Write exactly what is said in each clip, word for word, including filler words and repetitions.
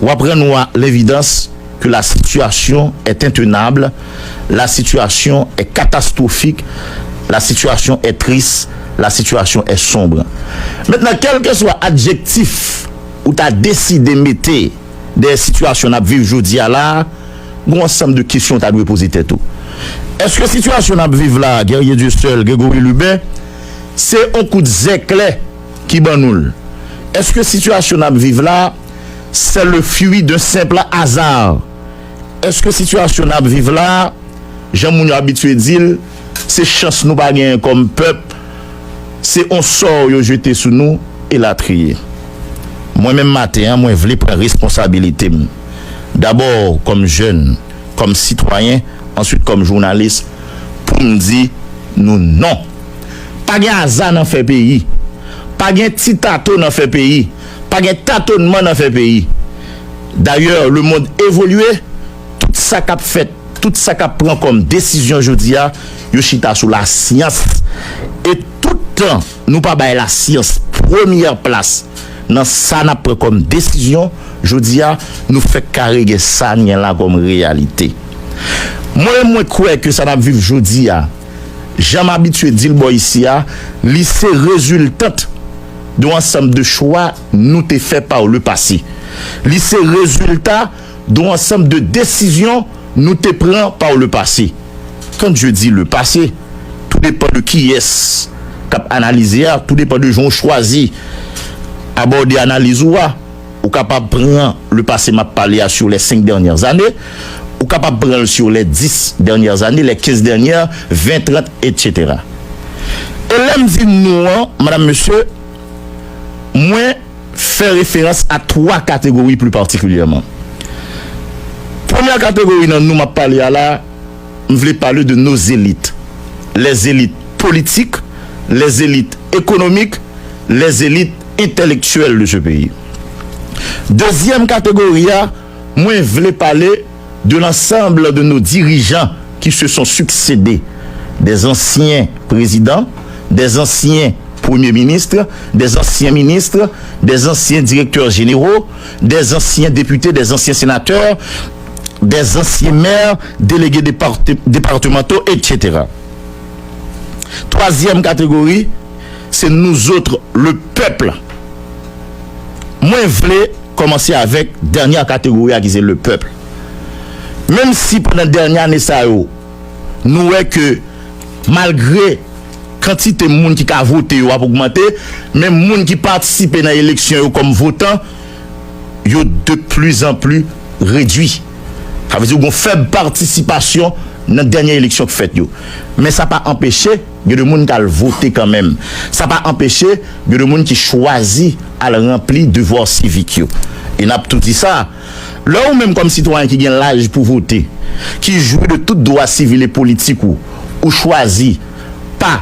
W ap rann ou a levidans ke la situation est intenable, la situation est catastrophique, la situation est triste, la situation est sombre. Mentnan, kèlkeswa adjektif ou ta deside mete dèyè sitiyasyon n ap viv jodi a la a, gen yon ansanm de kesyon w ta dwe poze tèt ou. Èske sitiyasyon n ap viv la a, Guerrier Dieuseul, Grégory Lubin, se yon kout zèklè ki ban nou l? Èske sitiyasyon n ap viv la a, c'est le fruit d'un simple hasard? Èske sitiyasyon n ap viv la a, jan moun yo abitye di l, se chans nou pa genyen kòm pèp, se yon sò yo jete sou nou, elatriye? Mwen menm maten an, mwen vle pran responsabilite m. Dabò kòm jèn, kòm sitwayen, answit kòm jounalis, pou m di nou non. Pa gen aza nan fè peyi. Pa gen ti tato nan fè peyi. Pa gen tatonnman nan fè peyi. Dayè, lemonn evolye, tout sa k ap fèt, tout sa k ap pran kòm desizyon jodi a, yo chita sou lasyans. E toutan nou pa bay lasyans premyè plas nan sa n ap pran kòm desizyon, jodi a, nou fèk kare gen sa n gen la kòm reyalite. Mwen, mwen kwè ke sa n ap viv jodi a, jan m abitye di l bò isi a, li se reziltant de yon ansanm de chwa nou te fè par le passé. Li se rezilta de yon ansanm de desizyon nou te pran par le passé. Quand je dis le passé, tout dépend de kiyès k ap analize a, tout dépend de jan w chwazi abòde analiz ou a. Ou kapab pran le passé m ap pale a sur les cinq dernières années, ou kapab pran l sur les dix dernières années, les quinze dernières, ven, trant, etsetera. E lè m di nou an, madam, mesye, mwen fè referans a twa kategori pli patikilyèman. Premyè kategori nan nou m ap pale a la, m vle pale de nos élites. Les élites politiques, les élites économiques, les élites intellectuelles de ce pays. Dezyèm kategori a, mwen vle pale de l'ensemble de nos dirigeants qui se sont succédé, des anciens présidents, des anciens premiers ministres, des anciens ministres, des anciens directeurs généraux, des anciens députés, des anciens sénateurs, des anciens maires, délégués départe- départementaux, etsetera. Twazyèm kategori, se nous autres, le peuple. Mwen vle kòmanse avèk dènyè kategori a ki se le peuple. Menm si pandan dènyè ane sa yo, nou wè ke malgre kantite moun ki ka vote yo ap ogmante, men moun ki patisipe nan eleksyon yo kòm votan, yo de plus en plus redwi. Sa vle di gen yon fèb patisipasyon nan dènyè eleksyon k fèt yo. Men sa pa anpeche gen de moun k al vote kanmenm. Sa pa anpeche gen de moun ki chwazi al ranpli devwa sivik yo. E n ap tou di sa, lè ou menm kòm sitwayen ki gen laj pou vote, ki jwi de tout dwa sivil e politik ou, ou chwazi pa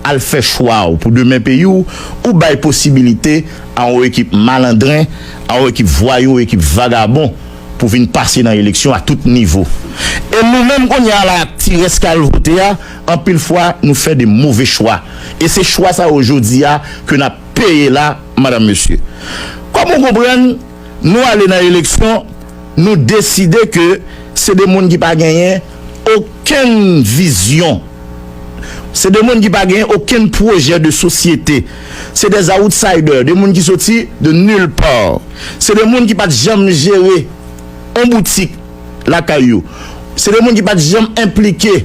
al fè chwa w pou demen peyi w, ou bay posibilite a yon ekip malandren, a yon ekip vwayou, ekip vagabon pou vin pase nan eleksyon a tout nivo. E nou menm kounye a la, ti rès k al vote a, anpil fwa nou fè de move chwa. E se chwa sa yo jodi a ke n ap peye la, madam, mesye. Kòm ou konprann, nou ale nan eleksyon, nou deside ke se de moun ki pa genyen okenn vizyon. Se de moun ki pa genyen okenn pwojè de sosyete. Se des outsiders, de moun ki soti de nulle part. Se de moun ki pa t janm jere yon boutik lakay yo. Se de moun ki pa t janm enplike,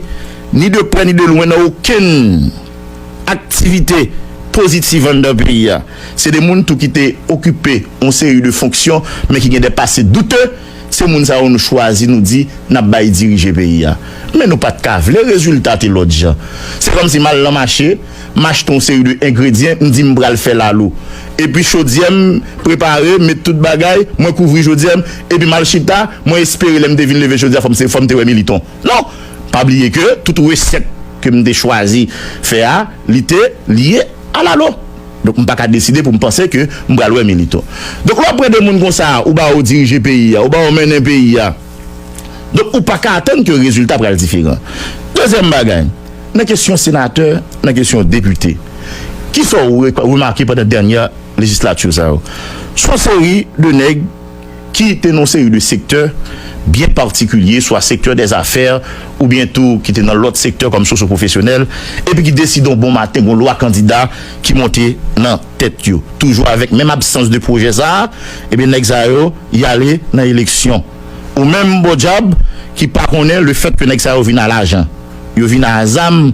ni de prè ni de lwen, nan okenn aktivite pozitiv anndan peyi a. Se de moun tou ki te okipe yon seri de fonksyon, men ki gen de pase doute. Se moun sa yo nou chwazi, nou di n ap bay dirije peyi a. Men nou pa t ka vle rezilta te lòt jan. Se kòmsi m al nan mache, m achte yon seri de engredyan, m di m pral fè lalo. Epi chodyè m prepare, met tout bagay, mwen kouvri chodyè m, epi m al chita, mwen espere lè m te vin leve jodi a, fò m se, fò m te wè militon. Non! Pa bliye ke tout resèt ke m te chwazi fè a, li te lye a lalo. Donk, m pa ka deside pou m panse ke m pral wè militon. Donk, lè w ap pran de moun konsa, ou ba yo dirije peyi a, ou ba yo mennen peyi a. Donk, ou pa ka atann ke rezilta pral diferan. Dezyèm bagay, nan kesyon senatè, nan kesyon depite, kisa w re- remake pandan dènyè lejislati sa yo? Se yon seri de nèg ki te nan yon seri de sektè byen patikilye, swa sektè dèzafè, oubyen tou ki te nan lòt sektè kòm sosyo-pwofesyonèl, epi ki deside yon bon maten, gen yon lwa kandida ki monte nan tèt yo. Toujou avèk menm absans de pwojè sa a, ebyen, nèg sa yo, y ale nan eleksyon. Ou menm, bon dyab, ki pa konnen lefètke nèg sa yo vin a lajan, yo vin a zam,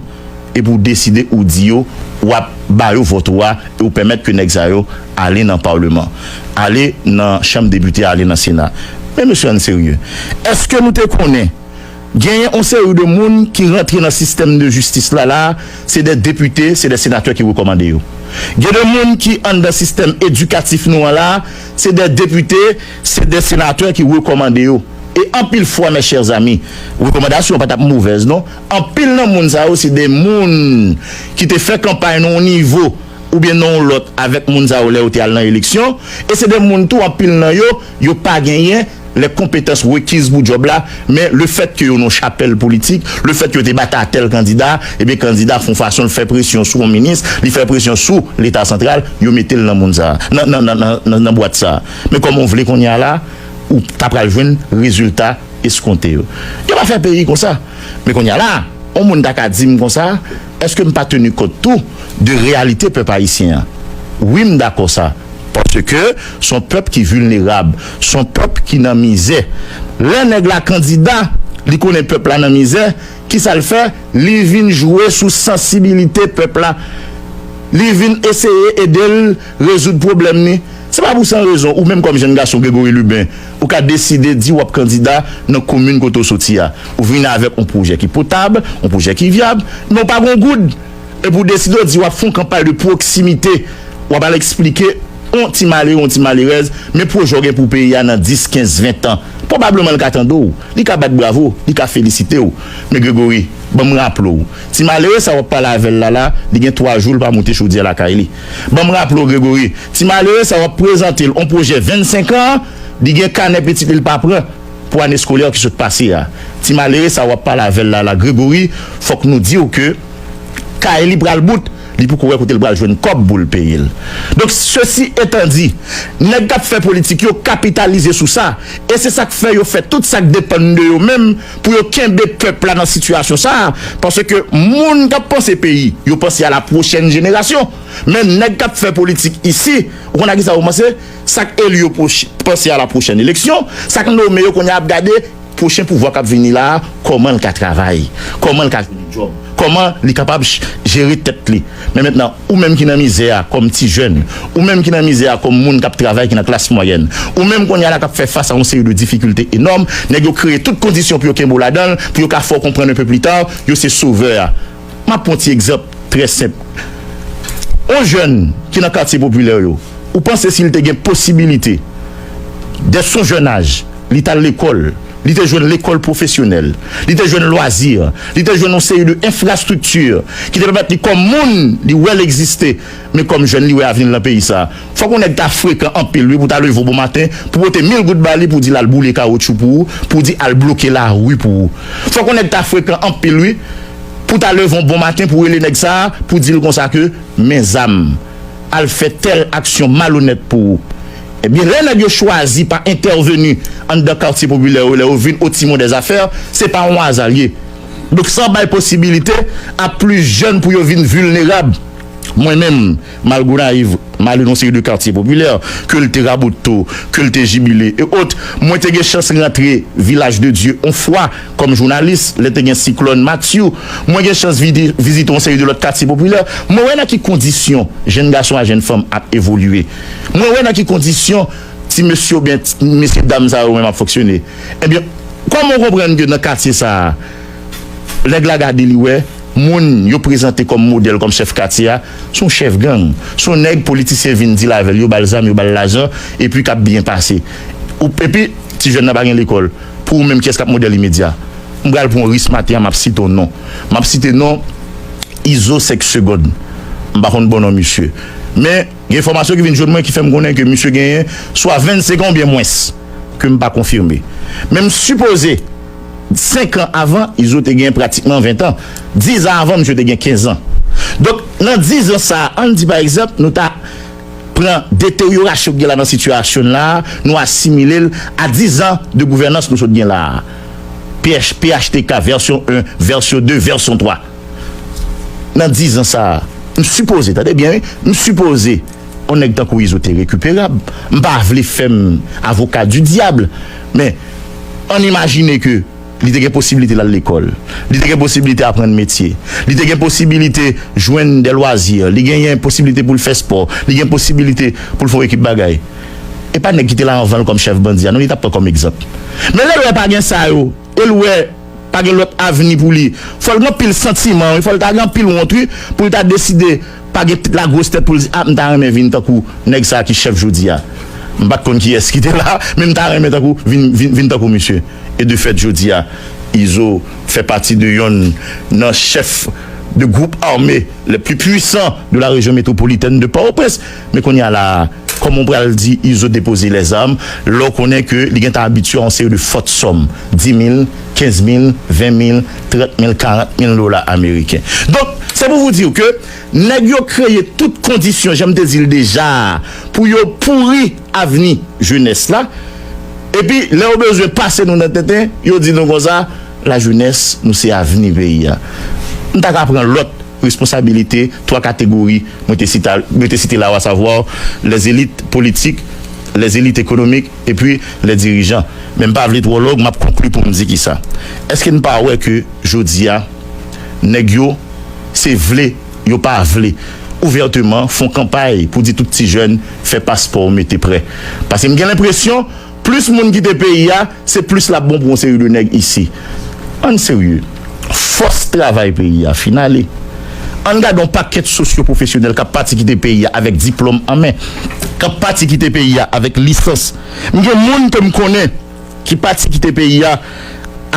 epi w deside ou di yo, w ap ba yo vòt ou a, e w pèmèt ke nèg sa yo ale nan palman, ale nan chanm depite, ale nan sena. Men mesye, ann serye. Èske nou te konnen genyen yon seri de moun ki rantre nan sistèm de jistis la, la, se de depite, se de senatè ki rekòmande yo? Gen de moun ki anndan sistèm edikatif nou an la, se de depite, se de senatè ki rekòmande yo. E anpil fwa, mes chers amis, rekòmandasyon pa t ap movèz, non. Anpil nan moun sa yo, se de moun ki te fè kanpay nan yon nivo oubyen nan yon lòt avèk moun sa yo lè yo te al nan eleksyon. E se de moun tou, anpil nan yo, yo pa genyen les compétences requises pou djòb la, men lefètke yo nan chapèl politik, lefètke yo te batay tèl kandida, ebyen, kandida fè yon fason, l fè presyon sou yon minis, li fè presyon sou Leta santral, yo mete l nan moun sa, nan, nan, nan, nan, nan, nan bwat sa. Men kòman w vle kounye a la, ou ta pral jwenn rezilta eskonte yo. Yo pa fè peyi konsa. Men kounye a la, yon moun ta ka di m konsa, èske m pa teni kont tou de reyalite pèp ayisyen an? Wi, m dakò sa. Paske se yon pèp ki vilnerab, se yon pèp ki nan mizè. Lè nèg la kandida, li konnen pèp la nan mizè, kisa l fè? Li vin jwe sou sansibilite pèp la. Li vin eseye ede l rezoud pwoblèm li. Se pa pou san rezon, ou menm kòm jèn gason Gregory Lubin, ou ka deside di w ap kandida nan komin kote w soti a. Ou vin avèk yon pwojè ki potab, yon pwojè ki vyab, men w pa gen yon goud. Epi w deside w di w ap fè yon kanpay de pwoksimite. W ap al eksplike yon ti malere, yon ti malerèz, men pwojè w gen pou peyi a nan dis, kenz, ven tan. Pwobableman, l ka tande w, li ka bat bravo, li ka felisite w. Men Gregory, ban m raple w, ti malere sa w ap pale avè l la, la, li gen twa jou l pa moute chodyè lakay li. Ban m raple w, Gregory, ti malere sa w ap prezante l yon pwojè vennsenk an, li gen kanè pitit li, l pa pran pou ane eskolè ki sot pase a. Ti malere sa w ap pale avè l la, la, Gregory, fòk nou di w ke kay li pral bout, li poko wè kote l pral jwenn kòb pou l peye l. Donk, sesi etan di, nèg k ap fè politik yo kapitalize sou sa, e se sa k fè yo fè tout sa k depann de yo menm pou yo kenbe pèp la nan sitiyasyon sa a, paske moun k ap panse peyi, yo panse a la pwochèn jenerasyon. Men nèg k ap fè politik isi, ou konn a kisa yo panse? Sa k eli yo pwoch-, panse a la pwochèn eleksyon, sa k nome yo kounye a ap gade pwochen pouvwa k ap vini la a, kòman l ka travay, kòman l ka jwenn djòb, kòman li kapab ch-, jere tèt li. Men mentnan, ou menm ki nan mizè a kòm ti jèn, ou menm ki nan mizè a kòm moun k ap travay, ki nan klas mwayèn, ou menm kounye a la k ap fè fas a yon seri de difikilte enòm, nèg yo kreye tout kondisyon pou yo kenbe w ladan l, pou yo ka fè w konprann un peu plus tard, yo se sovè a. M ap pran yon ti egzanp trè senp. Yon jèn ki nan katye popilè yo, ou panse si l te gen posibilite, dès son jèn aj, li t al lekòl, li te jwenn lekòl pwofesyonèl, li te jwenn lwazi, li te jwenn yon seri de enfrastrikti ki te pèmèt li kòm moun, li wè l egziste, men kòm jèn, li wè avni l nan peyi sa a. Fòk yon nèg ta frekan anpil, wi, pou ta leve w bon maten, pou pote mil goud ba li, pou di l al boule kawotchou pou ou, pou di al bloke lari pou ou. Fòk yon nèg ta frekan anpil, wi, pou ta leve yon bon maten, pou rele nèg sa a, pou di l konsa ke men zam, al fè tèl aksyon malonèt pou ou. Ebyen, lè nèg yo chwazi pa entèveni anndan katye popilè yo, lè yo vin o timon dèzafè, se pa yon aza l ye. Donk, sa bay posibilite a plis jèn pou yo vin vilnerab. Mwen menm, Mal Gonayiv, m ale nan yon seri de katye popilè, ke l te Raboto, ke l te Jibile e ot, mwen te gen chans rantre Vilaj de Dye yon fwa kòm jounalis, lè te gen siklòn Matthew. Mwen gen chans vide-, vizite yon seri de lòt katye popilè. Mwen wè nan ki kondisyon jèn gason ak jèn fanm ap evolye. Mwen wè nan ki kondisyon ti mesye oubyen ti mesye dam sa yo menm ap fonksyone. Ebyen, kòman w konprann ke nan katye sa a, nèg la gade li wè, moun yo prezante kòm modèl, kòm chèf katye a, se yon chèf gang. Se yon nèg politisyen vin dil avè l, yo ba l zam, yo ba l lajan, epi k ap byen pase. Ou, epi, ti jèn nan pa gen lekòl. Pou ou menm, kiyès k ap modèl imedya? M pral pran yon risk maten an, m ap site yon non. M ap site non Izo Sèk Segond. M pa konn bon non misye. Men, gen enfòmasyon ki vin jwenn mwen ki fè m konnen ke misye genyen swa vennsenk an oubyen mwens, ke m pa konfime. Men m sipoze, senk an avan, Izo te gen pratikman ven an. Diz an avan, misye te gen kenz an. Donk, nan diz an sa a, ann di pa egzanp, nou ta pran deteryorasyon k gen la nan sitiyasyon n la, nou asimile l a diz an de gouvènans nou sot gen la. P H, P H T K vèsyon en, vèsyon de, vèsyon twa. Nan diz an sa a, m sipoze, tande byen wi, m sipoze yon nèg tankou Izo te rekiperab. M pa vle fè m avoka di dyab, men ann imajine ke li te gen posibilite l al lekòl. Li te gen posibilite aprann metye. Li te gen posibilite jwenn de lwazi. Li genyen posibilite pou l fè spò. Li gen posibilite pou l fè yon ekip bagay. E pa nèg ki te la anvan l kòm chèf bandi a, non, li t ap pran kòm egzanp. Men lè l wè pa gen sa yo, e l wè pa gen lòt avni pou li, fò l gen anpil santiman, wi, fò l ta gen anpil wont, wi, pou l ta deside pa gen lagwos tèt pou l di, a, m ta renmen vin tankou nèg sa a ki chèf jodi a. M pa t konn kiyès ki te la, men m ta renmen tankou vin, vin, vin tankou misye. E de fèt, jodi a, Izo fè pati de yonn nan chèf de gwoup ame les plus puissants de la région métropolitaine de Port-au-Prince. Men kounye a la a, kòman w pral di Izo depoze lèzam, lè w konnen ke li gentan abitye a yon seri de fòt sòm, dis mil, kenz mil, ven mil, trant mil, karant mil dola ameriken. Donk, se pou vous dire que nèg yo kreye tout kondisyon, jan m te di l deja a, pou yo pouri avni jenès la. Epi, lè yo bezwen pase nou nan tenten, yo di nou konsa, la jeunesse, nou se avni peyi a. M ta ka pran lòt responsabilite, twa kategori mwen te sita-, mwen te site la, à savoir les élites politiques, les élites économiques, epi les dirigeants. Men m pa vle twò long, m ap konkli pou m di kisa. Èske n pa wè ke jodi a, nèg yo, se vle, yo pa vle, ouvèteman, fè yon kanpay pou di tout ti jèn fè paspò w mete prè? Paske m gen lenpresyon, plis moun kite peyi a, se plis l ap bon pou yon seri de nèg isi. Ann serye. Fòs travay peyi a fin ale. Ann gade yon pakèt sosyo-pwofesyonèl k ap pati kite peyi a avèk diplòm an men, k ap pati kite peyi a avèk lisans. M gen moun ke m konnen ki pati kite peyi a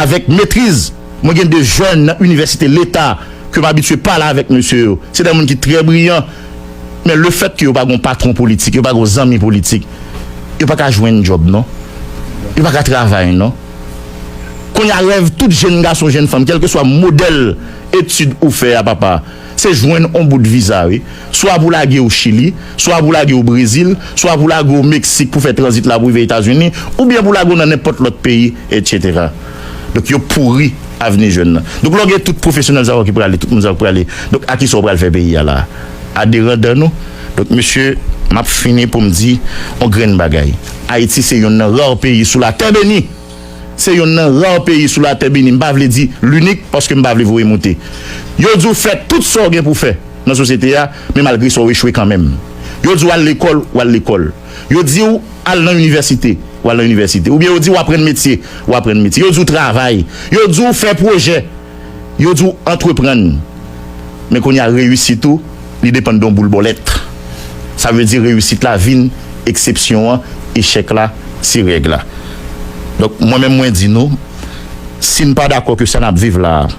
avèk metriz. Mwen gen de jèn nan inivèsite Leta ke m abitye pale avèk mesye yo. Se de moun ki trè briyan. Men lefètke yo pa gen patwon politik, yo pa gen zanmi politik, yo pa ka jwenn djòb non. Yo pa ka travay non. Kounye a rèv tout jèn gason, jèn fanm, kèlkeswa modèl etid ou fè a, papa, se jwenn on bout viza, wi. Swa pou lage w Chili, swa pou lage w Brezil, swa pou lage w Meksik pou fè tranzit la pou rive Etazini, oubyen pou lage w nan nenpòt lòt peyi, etsetera. Donk, yo pouri avni jèn nan. Donk, lè w gen tout pwofesyonèl sa yo ki prale, tout moun sa yo ki prale, donk, a kisa w pral fè peyi a la? A derandan nou? Donk, mesye, m ap fini pou m di on grenn bagay. Ayiti se yonn nan ra peyi sou latè beni. Se yonn nan ra peyi sou latè beni. M pa vle di linik, paske m pa vle voye moute. Yo di w fè tout sa w gen pou fè nan sosyete a, men malgre sa w echwe kanmenm. Yo di w al lekòl, w al lekòl. Yo di w al nan inivèsite, w al nan inivèsite. Oubyen yo di w aprann metye, w aprann metye. Yo di w travay. Yo di w fè pwojè. Yo di w antreprann. Men kounye a, reyisit ou, li depann de yon boul bòlèt. Sa vle di reyisit la vin eksepsyon an, echèk la, se règ la. Donk, mwen menm, mwen di nou, si n pa dakò ke sa n ap viv la a,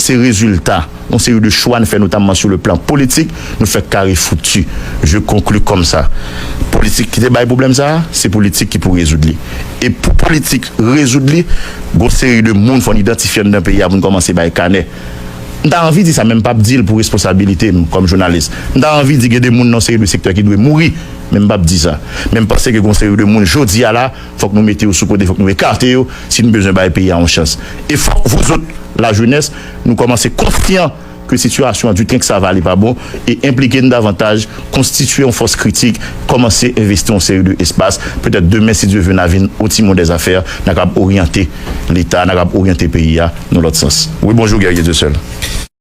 se rezilta yon seri de chwa n fè, notamman sur le plan politik, nou fè kare fouti. Je conclus comme ça. Politik ki te bay pwoblèm sa a, se politik ki pou rezoud li. E pou politik rezoud li, gon seri de moun fò n idantifye anndan peyi a pou n kòmanse bay kanè. M ta anvi di sa, men m p ap di l pou responsabilite m kòm jounalis. M ta anvi di gen de moun nan seri de sektè ki dwe mouri, men m p ap di sa. Men m panse ke gon seri de moun jodi a la, fòk nou mete yo sou kote, fòk nou ekate yo, si n bezwen bay peyi a yon chans. E fòk vous autres, la jeunesse, nou kòmanse konsyan ke sitiyasyon an du tenk sava li pa bon, e enplike n davantaj, konstitye yon fòs kritik, kòmanse envesti yon seri de espas, petèt demen, si Dye vle, n a vin yon timoun dèzafè, n a kab oryante Leta, n a kab oryante peyi a nan lòt sans. Wi, bonjou, Guerrier Dieuseul.